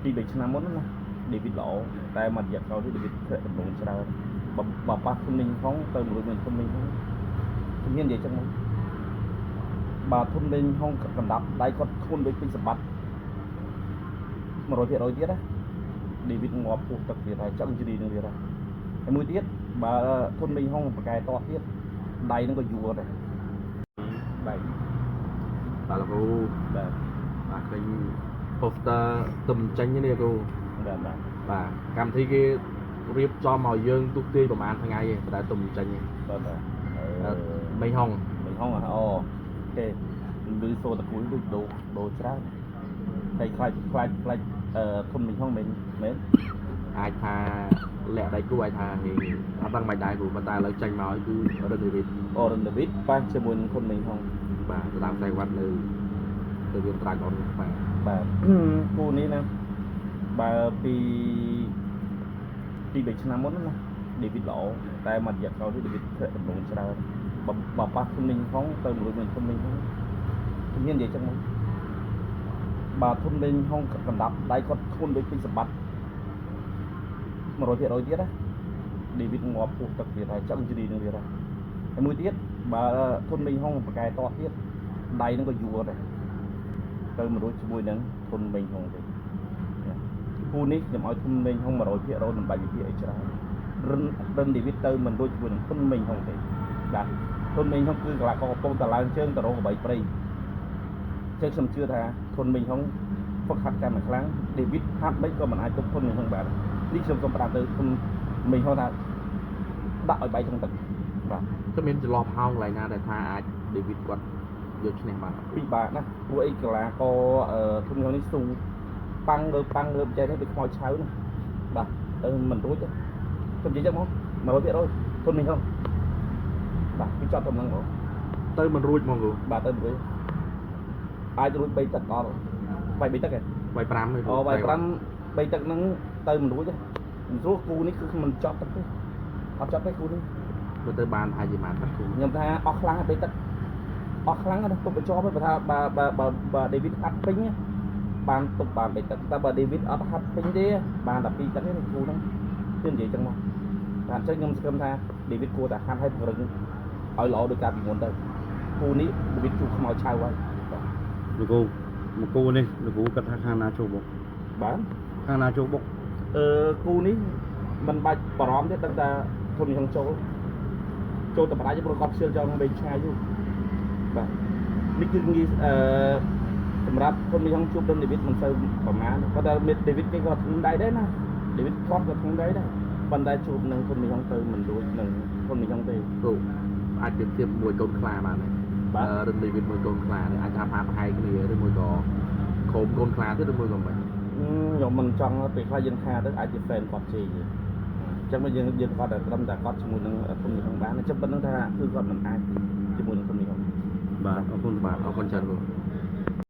ពី3ឆ្នាំមុនណាដេវីតល្អតែមួយរយៈក្រោយនេះដេវីតធ្លាក់ដំណងច្រើនបើប៉ះធុនមីងហុងទៅមួយមានធុនមីងហុងជំនាញនិយាយចឹងមកបើធុនមីងហុងកណ្ដាប់ដៃគាត់ធ្ងន់ដូចពេញសម្បត្តិ100%ទៀតណាដេវីតងាប់ពោះទឹកទៀតហើយចឹងជ្រីនឹងទៀតហើយហើយមួយទៀតបើធុនមីងហុងប្រកែតទៀតដៃនឹងក៏យួរដែរបែក បាទលោកគ្រូ បាទ បាទឃើញ poster ទំចេញនេះគ្រូ បាទបាទ បាទកម្មវិធីគេរៀបចំឲ្យយើងទុកទាយប្រហែលថ្ងៃឯងតែទំចេញឯង បាទបាទអឺ មីហុង មីហុងអូគេឮសូរតគួយដូចដូដូច្រើនតែខ្លាចខ្លាចខ្លាចអឺធុនមីហុងមែនមែន អាចថាលាក់ដៃគូអាចថាហេអត់ដឹងមិនដែរគ្រូប៉ុន្តែឥឡូវចេញមកគឺរិនវីត អូរិនដាវីតប៉ះជាមួយនឹងធុនមីហុង បាទទៅតាមខ្សែវត្តនៅទៅវាត្រាច់អនបាទ បាទគូនេះណាបើពីពី3ឆ្នាំមុនណាដេវីតល្អតែមួយរយៈក្រោយនេះដេវីតធ្លាក់ដំណងច្រើនបើប៉ះធុនមីហុងទៅមួយមានធុនមីហុងជំនាញនិយាយចឹងមកបើធុនមីហុងកណ្ដាប់ដៃគាត់ធ្ងន់ដូចពេញសម្បត្តិ100%ទៀតណាដេវីតងាប់ពោះទឹកទៀតហើយចឹងជ្រីនឹងទៀតហើយហើយមួយទៀតបើធុនមីហុងប្រកែតទៀតដៃនឹងក៏យួរដែរទៅមិនរួចជាមួយនឹងធុនមីហុងទេគូនេះខ្ញុំឲ្យធុនមីហុង100%មិនបាច់វិភាគអីច្រើនរិនរិនដេវីតទៅមិនរួចជាមួយនឹងធុនមីហុងទេបាទធុនមីហុងគឺកលាករកំពុងតែឡើងជើងទៅរកកបីព្រៃចឹងខ្ញុំជឿថាធុនមីហុងហ្វឹកហាត់កាន់តែខ្លាំងដេវីតហាត់មិនក៏មិនអាចទប់ធុនមីហុងបាននេះខ្ញុំសូមប្រាប់ទៅធុនមីហុងថាដាក់ឲ្យបែកក្នុងទឹកបាទ គឺមានចន្លោះប្រហោងកន្លែងណាដែលថាអាចដេវីតគាត់យកឈ្នះបានអត់ ពិបាកណាស់ព្រោះអីកីឡាករអឺធំនេះស៊ូប៉ាំងលើប៉ាំងលើចេះនេះដូចខ្មោចឆៅណាបាទទៅមិនរួចទេខ្ញុំនិយាយចឹងហ្មង100%ធំនេះហងបាទគឺចត់តំណឹងហ្មង ទៅមិនរួចហ្មងគ្រូ បាទទៅមិនរួចអាចរួច3ទឹកដល់បាយ3ទឹកឯង បាយ5ទេគ្រូ អូបាយ5 3ទឹកហ្នឹងទៅមិនរួចទេមិនស្រួលគូនេះគឺមិនចត់ទឹកទេអត់ចត់ទេគូនេះ មើលទៅបានប្រហែលជាបានទឹកគ្រូ ខ្ញុំថាអស់ខ្លាំងហើយ3ទឹកអស់ខ្លាំងណាស់ទុកបញ្ចប់ហើយបើថាបើបើបើបើដេវីតហាត់ពេញបានទុកបាន3ទឹកតែបើដេវីតអត់ហាត់ពេញទេបានតែ2ទឹកទេគូហ្នឹងគឺនិយាយចឹងមកតែអញ្ចឹងខ្ញុំសង្ឃឹមថាដេវីតគួរតែហាត់ឲ្យពង្រឹងឲ្យល្អដូចកាលពីមុនទៅគូនេះដេវីតជួបខ្មោចឆៅហើយបាទ លោកគ្រូមកគូនេះលោកគ្រូគិតថាខាងណាចូលបុក បាទ ខាងណាចូលបុក អឺគូនេះមិនបាច់បារម្ភទេដឹងតែធំយ៉ាងចូលចូលតែបដាច់ព្រោះគាត់ខ្ជិលចង់វិញឆ្ងាយយូរបាទនេះគឺងាយអឺសម្រាប់ធំយ៉ាងជួបនឹងដេវីតមិនសូវប្រមាណគាត់តែមានដេវីតគេក៏ធ្ងន់ដៃដែរណាដេវីតគាត់ក៏ធ្ងន់ដៃដែរប៉ុន្តែជួបនឹងធំយ៉ាងទៅមិនរួចនឹងធំយ៉ាងទេ គ្រូអាចប្រៀបធៀបមួយកូនខ្លាបានទេ បាទ រិនដេវីតមួយកូនខ្លានេះអាចថាផាប្រហែលគ្នាឬមួយក៏ក្រុមកូនខ្លាទៀតឬមួយក៏មិន ខ្ញុំមិនចង់ពេលខ្លះយើងថាទៅអាចជា fan គាត់ជេរយើងអញ្ចឹងមកយើងយើងគាត់តែត្រឹមតែគាត់ជាមួយនឹងធំយ៉ាងបានអញ្ចឹងប៉ុណ្្នឹងថាគឺគាត់មិនអាចជាមួយនឹងធំយ៉ាង បាទអរគុណ បាទអរគុណច្រើនគ្រូ